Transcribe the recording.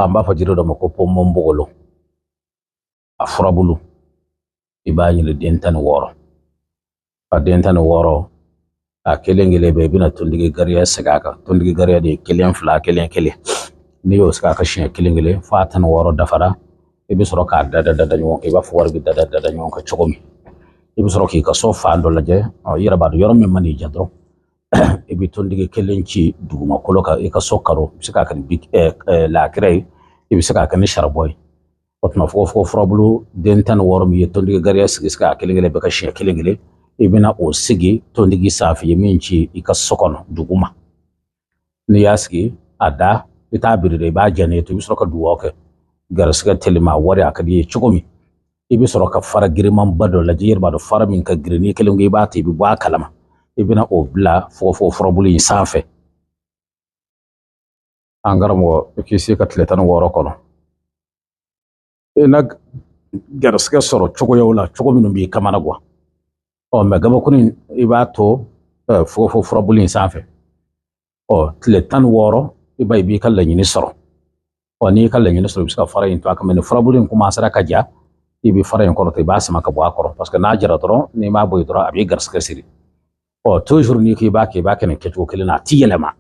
An b'a fɔ jiri dɔ ma ko ponponpogolon. A furabulu, i b'a ɲini den 16. A den 16, a kelen kelen bɛɛ, i bɛna tontigi gariya sigi a kan. Tontigi gariya de ye kelen, fila, kelen, kelen. N'i y'o sigi a kan siɲɛ kelen kelen fo a 16 dafara, i bɛ sɔrɔ k'a dada dada ɲɔgɔn kan, i b'a fɔ wari bɛ dada dada ɲɔgɔn kan cogo min. I bɛ sɔrɔ k'i ka so fan dɔ lajɛ. I yɛrɛ b'a dɔn yɔrɔ min man'i diya dɔrɔn, i bɛ tontigi kelen ci dugumakolo kan, i ka so karo. I bɛ se k'a kɛ ni lakɛrɛ ye, i bɛ se k'a kɛ ni saribɔn ye. O tuma fogofogo furabulu den 16 min ye tontigi gariya sigi sigi a kelen kelen bɛɛ kan siɲɛ kelen kelen, i bɛna o sigi tontigi sanfɛ ye min ci i ka so kɔnɔ duguma. N'i y'a sigi a da, i t'a biri dɛ, i b'a jɛni to. I bɛ sɔrɔ ka dugawu kɛ garisigɛ telima wari a ka di i ye cogo min. I bɛ sɔrɔ ka fara girimanba dɔ lajɛ, i yɛrɛ b'a dɔn fara min ka girin, n'i kelen ko i b'a ta, i bɛ bɔ a kalama. I bɛna o bila fogofogo furabulu in sanfɛ. An karamɔgɔ, i k'i se ka tile 16 kɔnɔ, i na garisigɛ sɔrɔ cogoyaw la, cogo minnu b'i kamana gan. Ɔ mɛ gabakurun, i b'a to fogofogo furabulu in sanfɛ. Ɔ tile 16, i b'a ye i b'i ka laɲini sɔrɔ. Ɔ n'i ka laɲini sɔrɔ, i bɛ se ka fara in to a kan. Mɛ ni furabulu in commencera ka ja, i bɛ fara in kɔrɔta, i b'a sama ka bɔ a kɔrɔ, parce que n'a jara dɔrɔn, n'i m'a bɔ yen dɔrɔn, a b'i garisigɛ siri. Ɔ toujours n'i ko i b'a kɛ, i b'a kɛ nin kɛcogo kelen na, a ti yɛlɛma.